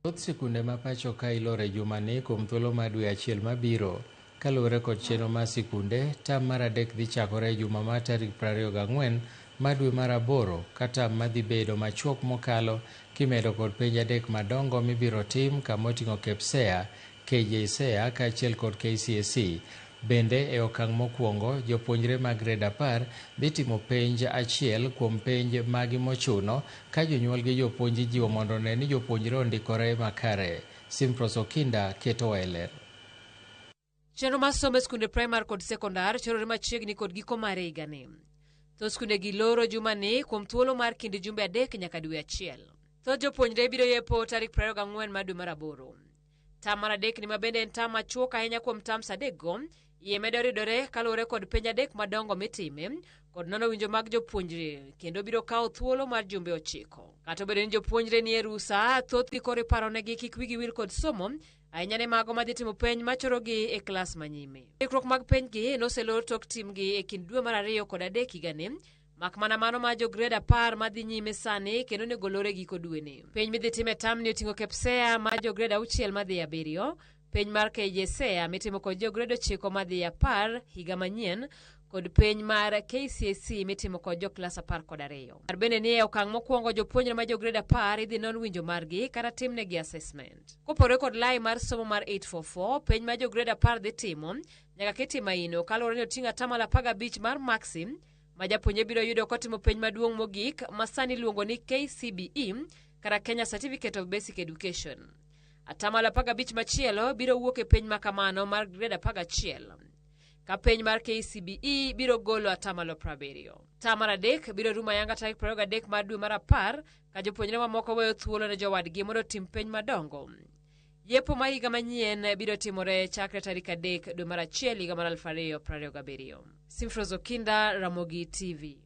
Thoth sikunde ma pacho ka iloro e jumani kuom thuolo mar dwe achiel mabiro. Kaluwore kod chenro mar sikunde, tam mar adek dhi chakore e juma mar tarik 24 mar dwe mar aboro ka tam madhi bedo machuok mokalo kimedo kod penj adek madongo mibiro tim kama oting'o KPSEA, KJSEA kaachiel kod KCSE. Bende e okang' mokwongo, jopuonjre mag grade 10 dhi timo penj achiel kuom penj magi mochuno ka jonyuol gi jopuonj ijiwo mondo one ni jopuonjre ondikore makare. Simpros Okinda ketowa e ler. Chenro mar somo e skunde primar kod sekondar chorore machiegni kod giko mare higani. Thoth skunde gi loro jumani kuom thuolo mar kind jumbe 3 nyaka dwe achiel. Thoth jopuonjre biro yepo tarik 24 mar dwe mar aboro. Tam mar adek ni mabende en tam machuok ahinya kuom tams adekgo, iye medo ridore kaluwore kod penj adek madongo mitime kod nono winjo mag jopuonjre kendo biro kawo thuolo mar jumbe 9. Kata obedo ni jopuonjre ni e rusa, thothgi koro iparonegi kik wigi wil kod somo ahinya ne mago madhi timo penj machorogi e klas manyime. Ikruok mag penjgi noselor tok timgi e kind dwe mar 2 kod 3 higani, mak mana mano mar jo grade 10 madhi nyime sani kendo onego lor e giko dweni. Penj midhi tim e tamni oting'o KPSEA mar jo grade 6 madhi 7, penj mar KJSEA mitimo kod jo grade 9 madhi 10 higa manyien, kod penj mar KCSE mitimo kod jo klas 12. Par bende ni e okang' mokwongo jopuonjre ma jo grade 10 idhi non winjo margi kata timnegi assessment. Kopogore kod lai mar somo mar 844, penj ma jo grade 10 dhi timo nyaka ketie maino kaluwore ni oting'o atamalo 15 mar maksi ma japuonjre biro yudo kotimo penj maduong' mogik ma sani iluongo ni KCBE kata Kenya Certificate of Basic Education. Atamalo 15 machielo biro wuok e penj ma kamano mar grade 11. Ka penj mar KCBE biro golo atamalo 70. Tam mar adek biro rumo ayanga tarik 23 mar dwe mar 10 ka jopuonjre mamoko weyo thuolo ne jowadgi mondo otim penj madongo. Yepo mar higa manyien biro timore chakre tarik 3 dwe mar 1 higa mar 2027. Simfros Okinda, Ramogi TV.